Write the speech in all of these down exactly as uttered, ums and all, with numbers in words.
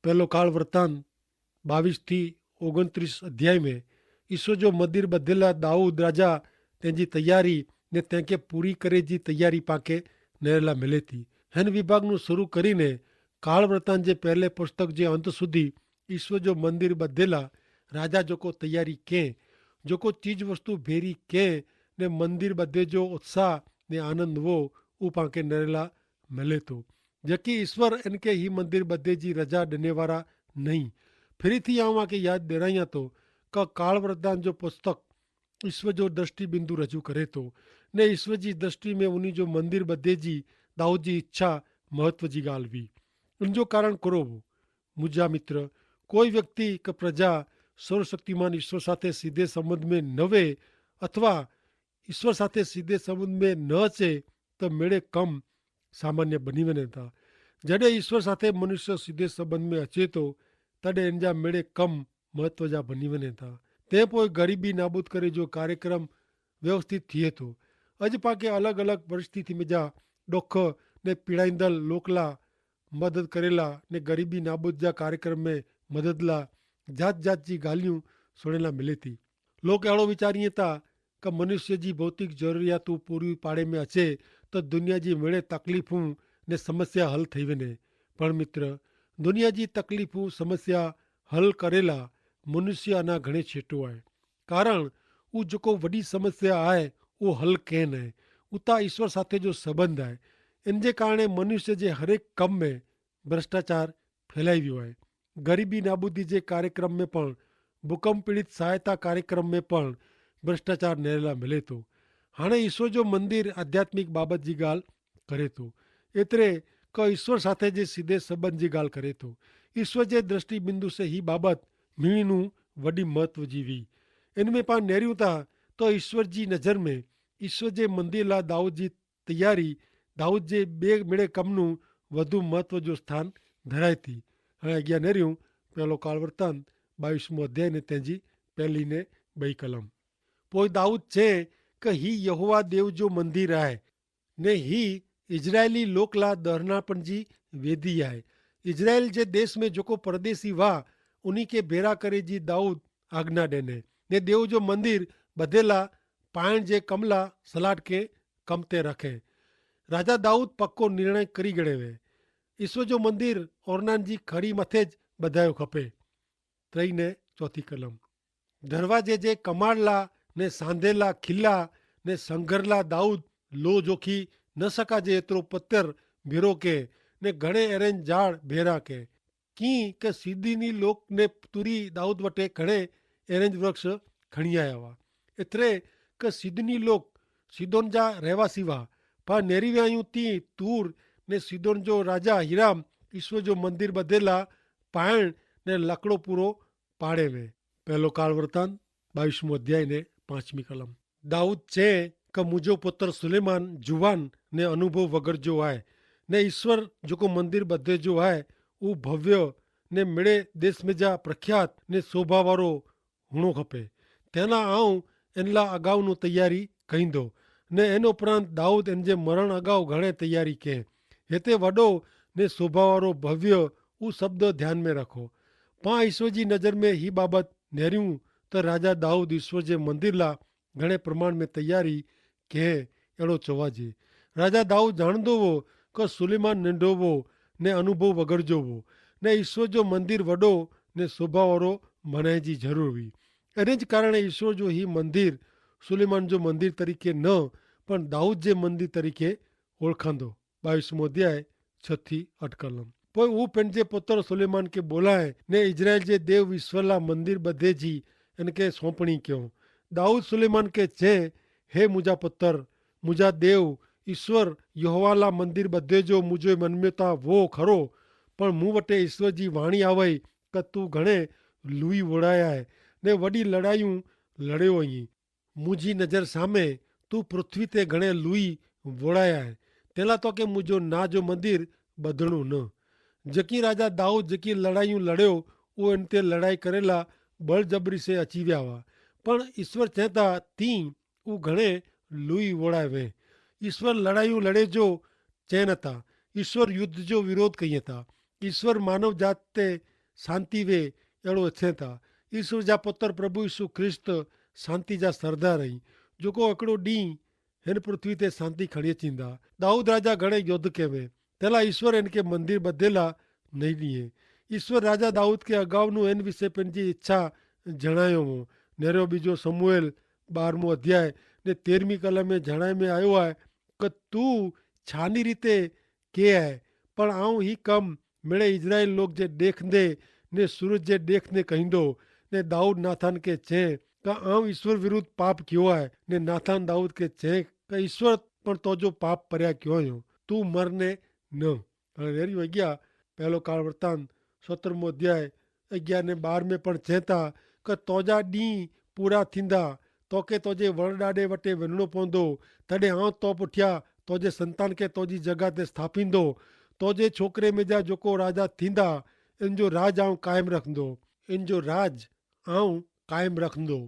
પહેલો કાળ વર્તાન બાવીસ થી ઓગણત્રીસ અધ્યાય મેં ઈસવ જો મંદિર બધેલા દાઉદ રાજા તેની તૈયારી ને તેંકે પૂરી કરે જી તૈયારી પાંકે નેરેલા મિલે થી. હેન વિભાગનું શરૂ કરીને કાળ વર્તાન જે પહેલે પુસ્તક જે અંત સુધી ઈસવ જો મંદિર બધેલા રાજા જોકો તૈયારી કેહ, જોકો ચીજ વસ્તુ ભેરી કેહ, ને મંદિર બધે જો ઉત્સાહ ને આનંદ વો ઉપાંકે નરેલા મલેતો. જેકી ઈસ્વર એનકે હી મંદિર બધે જી રજા ડેને વારા નહીં. ફિરી થી આઉં આકે યાદ દેરાયા તો કે કાળવર્ધાન જો પુસ્તક ઈસ્વર જો દ્રષ્ટિબિંદુ રજૂ કરે તો, ને ઈસ્વર જી દ્રષ્ટિ મેં ઉની જો મંદિર બધે જી દાઉદ જી ઇચ્છા મહત્વ જી ગાલ વી. ઉનજો કારણ કરો વો મુજા મિત્ર, કોઈ વ્યક્તિ કે પ્રજા સર્વશક્તિમાન ઈસ્વર સાથે સીધે સંબંધ મેં નવે અથવા ઈસ્વર સાથે સીધે સંબંધ મેં ન અચે, તો મેળે કમ સામાન્ય બની વેને થા. જડે ઈસ્વર સાથે મનુષ્ય સીધે સંબંધ મેં અચે તો તડે એનજા મેળે કમ મહત્વ જા બની વેને થા. તે પોય ગરીબી નાબૂદ કરે જો કાર્યક્રમ વ્યવસ્થિત થિયે તો. અજ પાંકે અલગ અલગ પરિસ્થિતિ મેં જા ડોખ ને પીડાઈંદલ લોકલા મદદ કરેલા ને ગરીબી નાબૂદ જા કાર્યક્રમ મેં મદદલા જાત જાત જી ગાલિયું સુણેલા મિલે થી. લોક એડો વિચારિયે તા કે મનુષ્ય જી ભૌતિક જરૂરિયાતો પૂરી પાડે મેં અચે તો દુનિયા જી મેળે તકલીફો ને સમસ્યા હલ થઈ વેને. પણ મિત્ર, દુનિયા જી તકલીફો સમસ્યા હલ કરેલા મનુષ્ય અના ઘણે છેટો આય. કારણ ઉજકો વડી સમસ્યા આય ઉહ હલ કહેન આય. ઉતા ઈસ્વર સાથે જો સંબંધ આય. એન જે કારણે મનુષ્ય જે હરેક કમ મેં ભ્રષ્ટાચાર ફેલાઈ વ્યો આય. ગરીબી નાબૂદી જે કાર્યક્રમ મેં પણ ભૂકંપ પીડિત સહાયતા કાર્યક્રમ મેં પણ ભ્રષ્ટાચાર નેરેલા મિલે તો. હાણે ઈસ્વર જો મંદિર આધ્યાત્મિક બાબત જી ગાલ કરે તો. એતરે કે ઈસ્વર સાથે જે સીધે સંબંધ જી ગાલ કરે તો. ઈસ્વર જે દ્રષ્ટિબિંદુ સે હી બાબત મિણીનું વડી મહત્વ જી વી. એન મેં પાં નેર્યું તા તો ઈસ્વર જી નજર મેં ઈસ્વર જે મંદિર લા દાઉદ જી તૈયારી દાઉદ જે બે મેળે કમનું વધુ મહત્વ જો સ્થાન ધરાય થી. હૈ અગિયા નેર્યું પહેલો કાળવર્તન બાવીસ મું અધ્યાય ને તેની પહેલી ને બઈ કલમ. પોય દાઉદ છે કે હી યહોવા દેવ જો મંદિર આય, ને હી ઇઝરાયેલી લોકલા દહરનાપણ જી વેદી આય. ઇઝરાયેલ જે દેશ મેં જોકો પરદેશી વા ઉની કે ભેરા કરે જી દાઉદ આજ્ઞા દેને, ને દેવ જો મંદિર બધેલા પાયણ જે કમલા સલાટ કે કમતે રખે. રાજા દાઉદ પક્કો નિર્ણય કરી ગણે વે. ઈસ્વ જો મંદિર ઓરનાન જી ખરી મતે જ બધાયો ખપે. ત્રય ને ચોથી કલમ. ધરવાજે જે કમાડલા ને સાંધેલા ખિલ્લા ને સંઘરલા દાઉદ લો જોખી ન સકાજે એતરો પત્તર ભેરો કે ને ઘણે એરેન જાળ ભેરા કે. કિંકે સિદની લોક ને તુરી દાઉદ વટે ઘણે એરેન વૃક્ષ ખણિયા આવા. એતરે કે સિદની લોક સિદોન જા રહેવાસી વા. પા નેરીવાયું તી તૂર ને સિદોન જો રાજા હિરામ ઈસ્વ જો મંદિર બધેલા પાયણ ને લકડો પૂરો પાડે વે. પહેલો કાળવર્તન બાવીસ મું અધ્યાય ને પાંચમી કલમ. દાઉદ છે કે મુજો પુત્ર સુલેમાન જુવાન ને અનુભવ વગર જો આય, ને ઈસ્વર જોકો મંદિર બધે જો આય ઉં ભવ્ય ને મેળે દેશ મેં જા પ્રખ્યાત ને શોભાવારો હુણો ખપે. તેના આઉં એનલા અગાઉનું તૈયારી કહીંદો. ને એન ઉપરાંત દાઉદ એન જે મરણ અગાઉ ઘણે તૈયારી કહેં. હેતે વડો ને શોભાવારો ભવ્ય ઉં શબ્દ ધ્યાન મેં રાખો. પાં ઈસ્વર જી નજર મેં હી બાબત નેર્યું તો રાજા દાઉદ ઈસ્વર જે મંદિરલા ઘણે પ્રમાણ મેં તૈયારી કહેં એડો ચોવાજે. રાજા દાઉદ જાણદો વો કે સુલેમાન નેંડો વો ને અનુભવ વગર જો વો, ને ઈસ્વર જો મંદિર વડો ને શોભાવારો મનાય જી જરૂર વી. અને જ કારણે ઈસ્વર જો હી મંદિર સુલેમાન જો મંદિર તરીકે ન પણ દાઉદ જે મંદિર તરીકે ઓળખાંદો. બાવીસ મું અધ્યાય છ થી અઠ કલમ. પોય ઉપને જે પુત્ર સુલેમાન કે બોલાય ને ઇઝરાયેલ જે દેવ ઈસ્વર લા મંદિર બધે જી એન કે સોંપણી કહ્યો. દાઉદ સુલેમાન કે ચે, હે મુજા પુત્ર, મુજા દેવ ઈસ્વર યહોવા લા મંદિર બધે જો મુજો મનમેતા વો ખરો. પણ મું વટે ઈસ્વર જી વાણી આવે કે તું ઘણે લુઈ વોડાયા હૈ ને વડી લડાયું લડ્યો અહીં. મુજી નજર સામે તું પૃથ્વી તે ઘણે લુઈ વોડાયા હૈ. તેલા તો કે મુજો ના જો મંદિર બધણું ન. જકી રાજા દાઉદ જકી લડાઈયું લડ્યો ઉહ એન તે લડાઈ કરેલા બળજબરી સે અચીવ્યા વા. પણ ઈસ્વર ચેતા તી ઉહ ઘણે લુઈ વોડાય વે. ઈસ્વર લડાઈયું લડે જો ચેન તા. ઈસ્વર યુદ્ધ જો વિરોધ કહિયે તા. ઈસ્વર માનવ જાત તે શાંતિ વે એડો એછે થા. ઈસુ જા પુતર પ્રભુ ઈસુ ખ્રિસ્ત શાંતિ જા સરદાર હૈં. જોકો એકડો દી હેન પૃથ્વી તે શાંતિ ખણિયે ચીંદા. દાઉદ રાજા ઘણે યોદ્ધ કહેવે તેલા ઈસુ એન કે મંદિર બધેલા નહીં દિયે. ઈસુ રાજા દાઉદ કે અગાઉ નું એન વિશે પેનજી ઇચ્છા જણાયો હો. નેરો બીજો સમૂએલ બારમો અધ્યાય ને તેરમી કલમે જણાય મેં આયો હૈ, કે તું છાની રીતે કે હૈ, પણ આઉં હી કમ મેળે ઇઝરાયેલ લોગ જે દેખને ને સૂરજ જે દેખને કહીંદો. ને દાઉદ નાથાન કે ચે, કા આઉં ઇશ્વર વિરુદ્ધ પાપ ક્યો હૈ. ને નાથાન દાઉદ કે ચે, કા ઇશ્વર પણ તોજો પાપ પર્યા ક્યો હૈ, તું મરને ન. અને વેરી વગ્યા પહેલો કાળ વર્તાન સત્તરમો અધ્યાય અગિયાર ને બાર મેં પણ ચેતા, કે તોજા દી પૂરા થીંદા, તો કે તોજે વરડાડે વટે વેનણો પોંદો. તડે આઉં તો પુઠ્યા તોજે સંતાન કે તોજી જગા તે સ્થાપીંદો. તોજે છોકરે મેં જા જોકો રાજા થીંદા, એન જો રાજ આઉં કાયમ રખંદો. એન જો રાજ આઉં કાયમ રખંદો.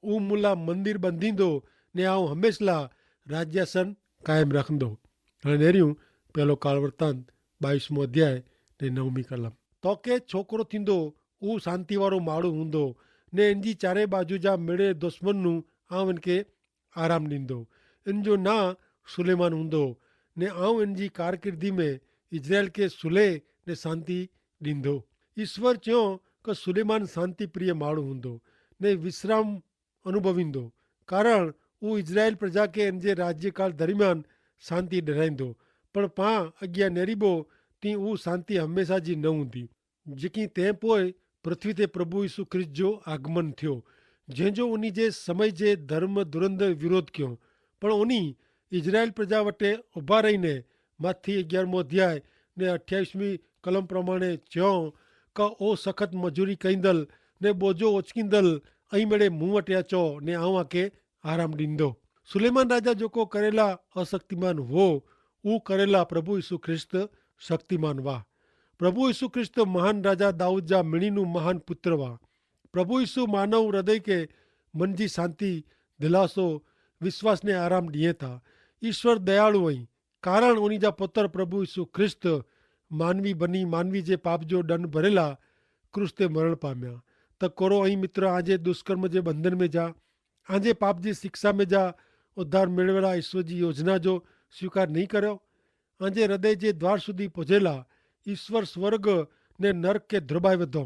ઉમુલા મંદિર બંધીંદો, ને આઉં હમેંશલા રાજ્યાસન કાયમ રખંદો. અને નેર્યું પહેલો કાળવર્તાન બાવીસમો અધ્યાય ને નવમી કલમ. તો કે છોકરો થીંદો ઉ શાંતિવારો માળું હુંદો, ને એનજી ચારે બાજુ જા મેળે દુશ્મનનું આવ એનકે આરામ દીંદો. એનજો ના સુલેમાન હુંદો, ને આવ એનજી કારકિર્દી મેં ઇઝરાયેલ કે સુલે ને શાંતિ દીંદો. ઈસ્વર ચ્યો કે સુલેમાન શાંતિપ્રિય માળું હુંદો ને વિશ્રામ અનુભવીંદો, કારણ ઉ ઇઝરાયેલ પ્રજા કે એનજે રાજ્યકાળ દરમિયાન શાંતિ ડરાઈંદો. પણ પા અગિયા નેરીબો તી ઉ શાંતિ હમેંશા જી ન હુંદી. જેકી તે પોય પૃથ્વી તે પ્રભુ ઈસુ ખ્રિસ્ત જો આગમન થ્યો, જેન જો ઉની જે સમય જે ધર્મ દુરંદર વિરોધ ક્યો. પણ ઉની ઇઝરાયેલ પ્રજા વટે ઉભા રહી ને માથી અગિયારમો અધ્યાય ને અઠ્યાવીસમી કલમ પ્રમાણે ચ્યો, કા ઓ સખત મજૂરી કઈંદલ ને બોજો ઓચકીંદલ, અહીં મેળે મું વટે અચો ને આઉં આકે આરામ દીંદો. સુલેમાન રાજા જોકો કરેલા અશક્તિમાન હો, ઉ કરેલા પ્રભુ ઈસુ ખ્રિસ્ત શક્તિમાન વાહ. પ્રભુ ઈસુ ખ્રિસ્ત મહાન રાજા દાઉદ જા મિણીનું મહાન પુત્ર વાહ. પ્રભુ ઈસુ માનવ હૃદય કે મન જી શાંતિ, દિલાસો, વિશ્વાસને આરામ દિયે થા. ઈસ્વર દયાળુ અહીં, કારણ ઉની જા પુતર પ્રભુ ઈસુ ખ્રિસ્ત માનવી બની માનવી જે પાપ જો દંડ ભરેલા ક્રૂસ તે મરણ પામ્યા. તો કોરો અહીં મિત્ર આજે દુષ્કર્મ જે બંધન મેં જા, આજે પાપ જી શિક્ષા મેં જા ઉદ્ધાર મેળવેલા ઈસ્વર જી યોજના જો સ્વીકાર નહીં કર્યો? આજે હૃદય જે દ્વાર સુધી પજેલા ઈસ્વર સ્વર્ગ ને નર્ક કે ધ્રુબાઈ વધો.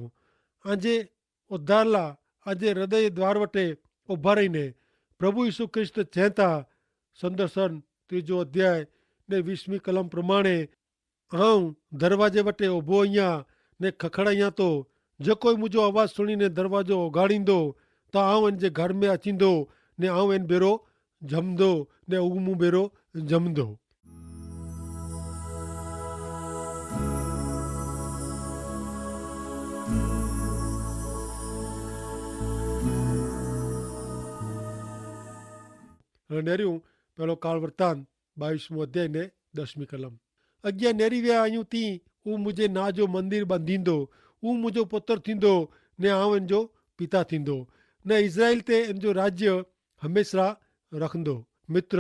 આજે ઉદ્ધારલા આજે હૃદય દ્વાર વટે ઉભા રહીને પ્રભુ ઈસુ ખ્રિસ્ત ચેંતા. સંદર્શન ત્રીજો અધ્યાય ને વીસમી કલમ પ્રમાણે, આઉં દરવાજે વટે ઉભો અહિયા ને ખખડાયા તો, જે કોઈ મુજો અવાજ સુણીને દરવાજો ઉગાડીંદો, તો આઉં એન જે ઘર મેં અચીંદો ને આઉં એન ભેરો જમદો ને ઉગમું ભેરો જમદો. નેર્યું પહેલો કાળ વર્તાન બાવીસમો અધ્યાય ને દસમી કલમ. અગિયા નેરી વ્યા આયું તી, ઉં મુઝે ના જો મંદિર બાંધીંદો, ઉં મુઝો પુતર થીંદો, ને આવ એન જો પિતા થીંદો, ને ઇઝરાઇલ તે એન જો રાજ્ય હમેંશા રખંદો. મિત્ર,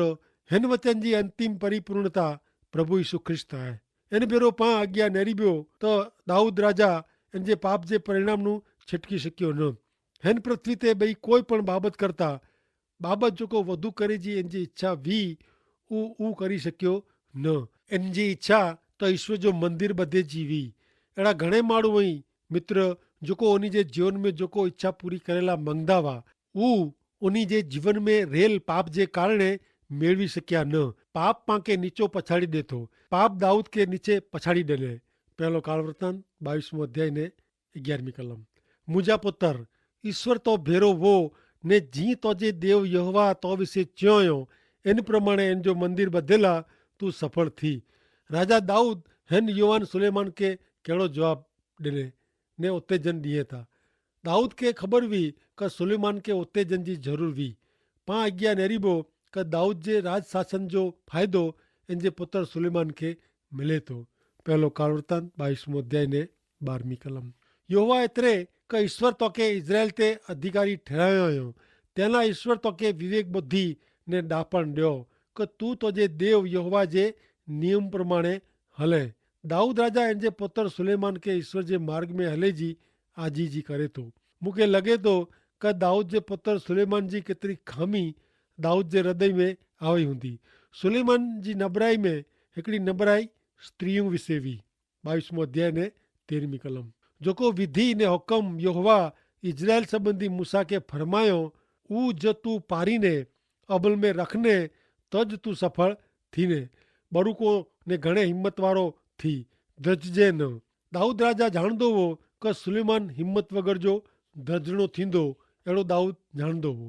હેન વચન જી અંતિમ પરિપૂર્ણતા પ્રભુ ઈસુ ખ્રિસ્ત હૈ. એન ભેરો પાં અગિયા નેરી વ્યો તો દાઉદ રાજા એન જે પાપ જે પરિણામનું છટકી શક્યો ન. હેન પૃથ્વી તે બઈ કોઈ પણ બાબત કરતા બાબત જોકો વધુ કરે જી એન જી ઇચ્છા વી, ઉં ઉં કરી શક્યો ન. એન જી ઇચ્છા તો ઈસ્વર જો મંદિર બધે જી વી. એડા ઘણે માણુ વહી મિત્ર, જોકો ઓની જે જીવન મેં જોકો ઇચ્છા પૂરી કરેલા મંગદા વા, ઉં ઓની જે જીવન મેં રેલ પાપ જે કારણે મેળવી શક્યા ન. પાપ પાંકે નીચો પછાડી દેતો. પાપ દાઉદ કે નીચે પછાડી દેને. પહેલો કાળવર્તન બાવીસમો અધ્યાય ને અગિયારમી કલમ. મુજા પુતર, ઈસ્વર તો ભેરો વો, ને જી તોજે દેવ યહોવા તો વિશે ચ્યોંયો, એન પ્રમાણે એન જો મંદિર બધેલા તું સફળ થી. રાજા દાઉદ હેન યુવાન સુલેમાન કે કેડો જવાબ દેને ને ઉત્તેજન દિયે તા? દાઉદ કે ખબર વી કે સુલેમાન કે ઉત્તેજન જી જરૂર વી. પાં અગિયા નેરીબો કે દાઉદ જે રાજશાસન જો ફાયદો એન જે પુતર સુલેમાન કે મિલે તો. પહેલો કાળવર્તન બાવીસમો અધ્યાય ને બારમી કલમ. યહોવા એતરે કે ઈસ્વર તો કે ઇઝરાયેલ તે અધિકારી ઠેરાયો અયો, તેના ઈસ્વર તો કે વિવેક બુદ્ધિ ને ડાપણ ડ્યો, કે તું તો જે દેવ યહોવા જે નિયમ પ્રમાણે હલે. દાઉદ રાજા એન જે પુતર સુલેમાન કે ઈસ્વર જે માર્ગ મેં હલે જી આજી જી કરે તો. મુકે લગે તો કે દાઉદ જે પત્ર સુલેમાન જી કેતરી ખામી દાઉદ જે હૃદય મેં આવે હુંદી. સુલેમાન જી નબરાઈ મેં હેકડી નબરાઈ સ્ત્રી વિશે વી. બાવીસ મું અધ્યાય ને તેરમી કલમ. જોકો વિધિ ને હુકમ યહોવા ઇઝરાયેલ સંબંધી મૂસા કે ફરમાયો, ઉજ તું પારી ને અબલ મેં રખને, તજ તું સફળ થી ને બરુકો ને ઘણે હિંમતવારો થી ધ્રજજે ન. દાઉદ રાજા જાણદો વો કે સુલેમાન હિંમત વગર જો ધ્રજણો થીંદો. એડો દાઉદ જાણદો વો.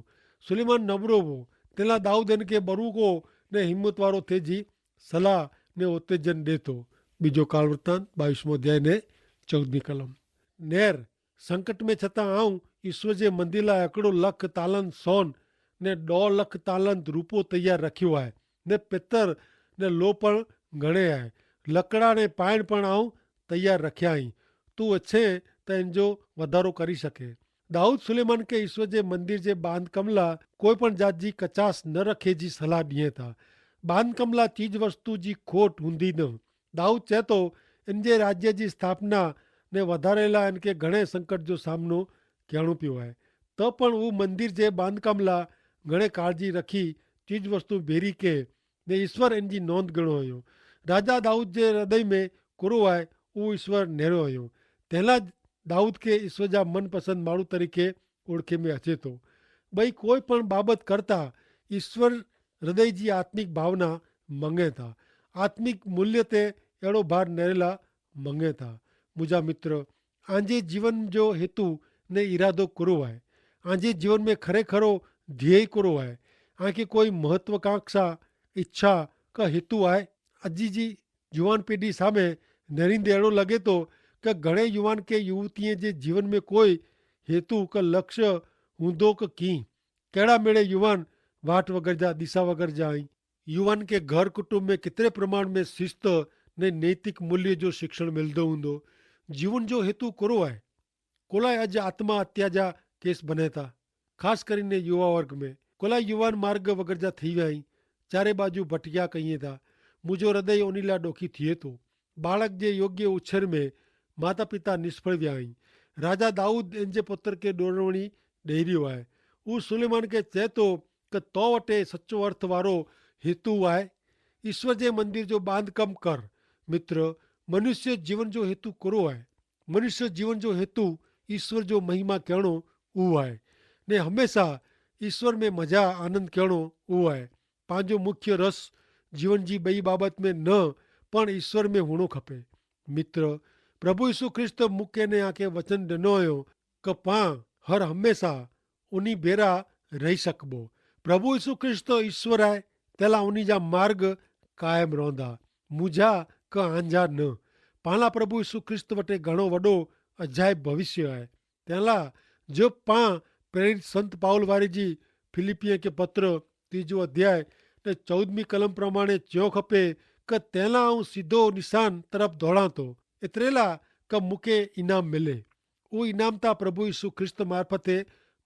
સુલેમાન નબરો વો. તેલા દાઉદ એન કે બરુકો ને હિંમતવારો થે જી સલાહ ને ઉત્તેજન દેતો. બીજો કાળવર્તાન બાવીસ મું અધ્યાય ને ચૌદમી કલમ. નેર સંકટ મેં છતાં આઉં ઈસ્વર જે મંદિરલા એકડો લખ તાલન સોન ને દો લખ તાલન રૂપો તૈયાર રખ્યો આય, ને પિતર ને લો પણ ઘણે આય, લકડા ને પાયણ પણ આઉં તૈયાર રખ્યા હી. તું અચ્છે તો એન જો વધારો કરી શકે. દાઉદ સુલેમાન કે ઈસ્વર જે મંદિર જે બાંધકમલા કોઈ પણ જાત જી કચાસ ન રખે જી સલાહ દિયે તા. બાંધકમલા ચીજ વસ્તુ જી ખોટ હુંદી ન. દાઉદ ચેતો, એન જે રાજ્ય જી સ્થાપના ને વધારેલા એન કે ઘણે સંકટ જો સામનો કહેણો પ્યો હૈ. તો પણ ઉં મંદિર જે બાંધકામલા ઘણે કાળજી રખી ચીજવસ્તુ ભેરી કે ને ઈસ્વર એન જી નોંધ ગણો હૈં. રાજા દાઉદ જે હૃદય મેં કુરો હૈ, ઉં ઈસ્વર નેરો હૈં. તેલા દાઉદ કે ઈસ્વર જા મનપસંદ માણુ તરીકે ઓળખે મેં હચે તો. બઈ કોઈ પણ બાબત કરતા ઈસ્વર હૃદય જી આત્મિક ભાવના મંગે થા. આત્મિક મૂલ્ય તે એડો ભાર નરેલા મંગે થા. મુજા મિત્ર, આજે જીવન જો હેતુ ને ઇરાદો કરો આય? આજે જીવન મેં ખરેખરો ધ્યેય કરો આય? આકે કોઈ મહત્વકાંક્ષા, ઇચ્છા કા હેતુ આય? અજી જી જુવાન પેઢી સામે નરીંદે એડો લગે તો કે ઘણે યુવાન કે યુવતીએ જે જીવન મેં કોઈ હેતુ કા લક્ષ્ય હુંદો કે કી? કહેડા મેળે યુવાન વાટ વગર જા દિશા વગર જા હૈં? યુવાન કે ઘર કુટુંબ મેં કિતરે પ્રમાણ મેં શિસ્ત ને નૈતિક મૂલ્ય જો શિક્ષણ મિલદો હુંદો? જીવન જો હેતુ કરો આય? કોલાએ અજ આત્મા હત્યા જા કેસ બને થા? ખાસ કરીને યુવા વર્ગ મેં કોલાએ યુવાન માર્ગ વગર જા થઈ વ્યા હૈં. ચારે બાજુ ભટક્યા કહિયે થા. મુજો હૃદય ઓનીલા ડોખી થિયે તો. બાળક જે યોગ્ય ઉછેર મેં માતા પિતા નિષ્ફળ વ્યા હૈં. રાજા દાઉદ એન જે પુત્ર કે ડોરવણી ડેર્યો આય. ઉસ સુલેમાન કે ચેતો કે તો વટે સચો અર્થ વારો હેતુ આય? ઈસ્વર જે મંદિર જો બાંધકામ કર. મિત્ર, મનુષ્ય જીવન જો હેતુ કરો આય? મનુષ્ય જીવન જો હેતુ ઈસ્વર જો મહિમા કહેણો ઉ આય, ને હમેંસા ઈસ્વર મેં મજા આનંદ કહેણો ઉ આય. પાંજો મુખ્ય રસ જીવન જી બઈ બાબત મેં ન પણ ઈસ્વર મેં હુણો ખપે. મિત્ર, પ્રભુ ઈસુ ખ્રિસ્ત મુકે ને આકે વચન ડેનો અયો કે પાં હર હમેંસા ઉની ભેરા રહી સકબો. પ્રભુ ઈસુ ખ્રિસ્ત ઈસ્વર આય, તેલા ઉની જા માર્ગ કાયમ રોંધા. મુઝા કા આંજા ન. પાલા પ્રભુ ઈસુ ખ્રિસ્ત વટે ઘણો વડો અજાયબ ભવિષ્ય આય. તેલા જો પાં પ્રેરિત સંત પાઉલ વારી જી ફિલિપિયા કે પત્ર ત્રીજો અધ્યાય ને ચૌદમી કલમ પ્રમાણે ચ્યો ખપે કે તેલા આઉં સીધો નિશાન તરફ ધોળાં તો એતરેલા કે મુકે ઇનામ મિલે. ઉહ ઇનામ તા પ્રભુ ઈસુ ખ્રિસ્ત મારફતે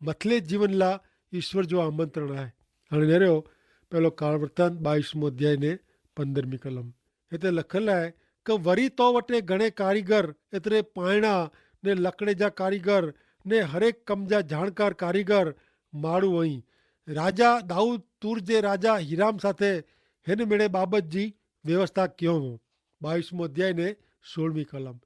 મથલે જીવન લા ઈસ્વર જો આમંત્રણ આય. હણે નેરો પહેલો કાળવર્તન બાવીસમો અધ્યાય ને પંદરમી કલમ. હેતા લખલ આય કે વરી તો વટે ઘણે કારીગર એતરે પાયણા ને લકડે જા કારીગર ને હરેક કમ જા જાણકાર કારીગર માડૂ અહીં. રાજા દાઉદ તૂર જે રાજા હીરામ સાથે હેન મેડે બાબત જી વ્યવસ્થા ક્યો હો. બાવીસમો અધ્યાય ને સોળમી કલમ.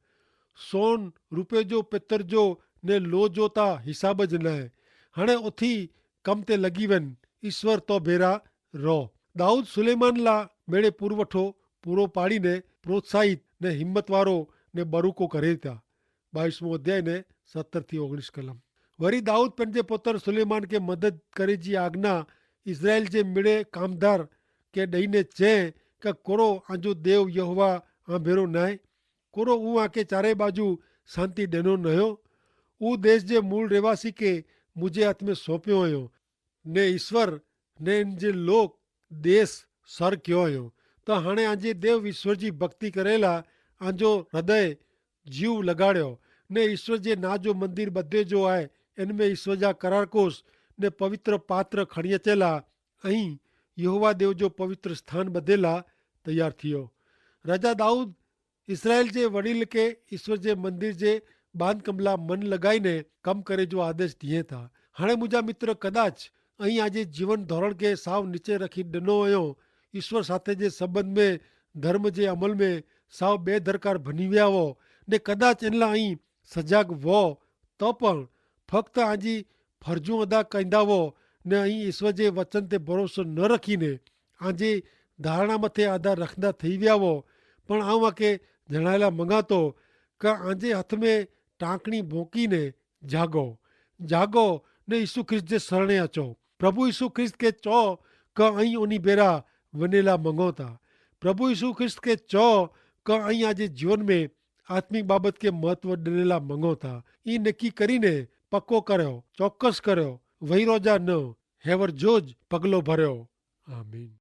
સોન, રૂપે જો, પિત્તર જો ને લો જો તા હિસાબ જ નાય. હણે ઓથી કમ તે લગી વેન. ઈસ્વર તો ભેરા રોહ. દાઉદ સુલેમાન લા મેળે પુરવઠો પૂરો પાડી ને પ્રોત્સાહિત ને હિંમતવારો ને બરૂકો કરે તા. બાવીસમો અધ્યાય ને સત્તર થી ઓગણીસ કલમ. વરી દાઉદ પેનજે પોતર સુલેમાન કે મદદ કરે જી આજ્ઞા ઇઝરાયેલ જે મેળે કામદાર કે દઈને ચે કે કોરો આજો દેવ યહોવા આંભેરો નાય? કોરો ઉં આકે ચારે બાજુ શાંતિ દેનો નયો? ઉં દેશ જે મૂળ રહેવાસી કે મુઝે હાથ મેં સોંપ્યો અયો. ને ઈસ્વર ને જે લોક દેશ સર ક્યો અયો. તો હણે આજે દેવ ઈસ્વર જી ભક્તિ કરેલા આજો હૃદય જીવ લગાડ્યો. ને ઈસ્વર જે ના જો મંદિર બધે જો આય એન મેં ઈસ્વર જા કરારકોસ ને પવિત્ર પાત્ર ખણિયચેલા અહીં યહોવા દેવ જો પવિત્ર સ્થાન બધેલા તૈયાર થિયો. રાજા દાઉદ ઇસરાયેલ જે વડીલ કે ઈસ્વર જે મંદિર જે બાંધકમલા મન લગાઈને કમ કરે જો આદેશ દિયે થા. હણે મુજા મિત્ર, કદાચ અહીં આજે જીવન ધોરણ કે સાવ નીચે રખી દનો અયો, ઈસ્વર સાથે જે સંબંધ મેં ધર્મ જે અમલ મેં સાવ બેધરકાર ભની વ્યાવો, ને કદાચ એનલા અહીં સજાગ વો, તો પણ ફક્ત આજી ફરજુ અદા કૈંદા વો, ને અહીં ઈસ્વર જે વચન તે ભરોસો ન રખીને આજે ધારણા મતે આધાર રખંદા થઈ વ્યાવો. પણ આઉં આકે જણાયેલા મંગાતો કે આજે હથ મેં ટાંકણી ભોંકીને જાગો, જાગો, ને ઈસુ ખ્રિસ્ત જે સરણે અચો. પ્રભુ ઈસુ ખ્રિસ્ત કે ચો કે અહીં ઉની ભેરા વનેલા મંગોતા. પ્રભુ ઈસુ ખ્રિસ્ત કે ચો કે અહીં આજે જીવન મેં આત્મિક બાબત કે મહત્વ દનેલા મંગોતા. ઈ નક્કી કરીને પક્કો કર્યો, ચોક્કસ કર્યો, વૈરોજા ન હેવર જો જ પગલો ભર્યો. આમીન.